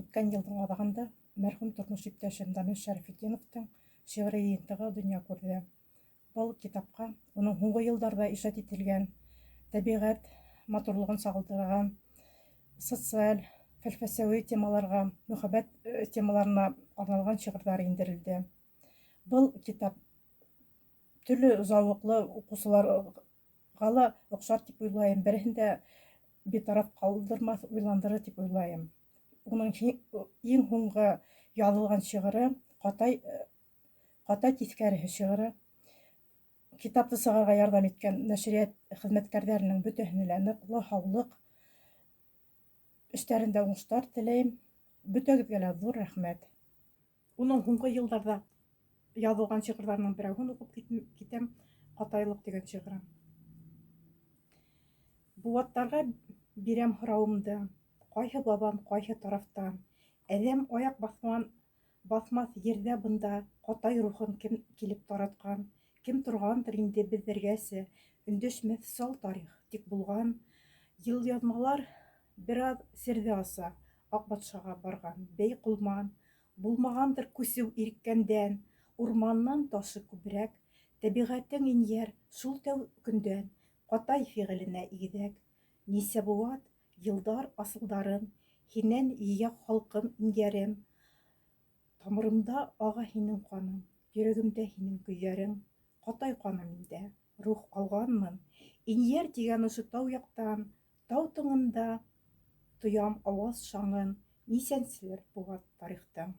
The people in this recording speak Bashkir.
Үткән йылдың аҙағында мәрхүм тормош иптәшем Дамир Шәрәфетдиновтың шиғри йыйынтығы донъя күрҙе. Был китапҡа уның һуңғы йылдарҙа ижад ителгән тәбиғәт матурлығын сағылдырған социаль, фәлсәфәүи темаларға, мөхәббәт темаларына арналған шиғырҙар индерелде. Был китап төрлө зауыҡлы уҡыусыларға ла оҡшар тип уйлайым. Береһен дә битараф ҡалдырмаҫ, уйландырыр тип уйлайым. Уның иң һуңғы яҙылған шиғыры Ҡатай тиҫкәреһе шиғыры. Китапты сығарырға ярҙам иткән нәшриәт хеҙмәткәрҙәренең бөтәһенә лә ныҡлы һаулыҡ, эштәрендә уңыштар теләйем. Бөтәгеҙгә лә ҙур рәхмәт. Уның һуңғы йылдарҙа яҙылған шиғырҙарының берәүһен уҡып китәм, Ҡатайлыҡ тигән шиғырын. Быуаттарға бирәм һорауымды, ҡайһы бабам, ҡайһы тарафтан? Әҙәм аяҡ баҫман баҫмаҫ ерҙә бында Ҡатай рухын кем килеп таратҡан? Кем торғандыр инде беҙҙәргәсә, Өндәшмәҫ сал тарих, тик булған. Йылъяҙмалар бер аҙ серҙе аса, Аҡ батшаға барған бей ҡолман. Булмағандыр күсеү иреккәндән, Урманнан ташы күберәк. Тәбиғәтең инйәр шул тәү көндән Ҡатай фиғеленә игеҙәк. Нисә быуат, йылдар асылдарын Һинән йыя халҡым инйәрем. Тамырымда аға һинең ҡаның, Йөрәгемдә һинең көйҙәрең. Ҡатай ҡаны миндә, рух алғанмын. Инйәр тигән ошо тау яҡтан, Тау тыңында тоям ауаз шаңын, Нисәнселер быуат тарихтың.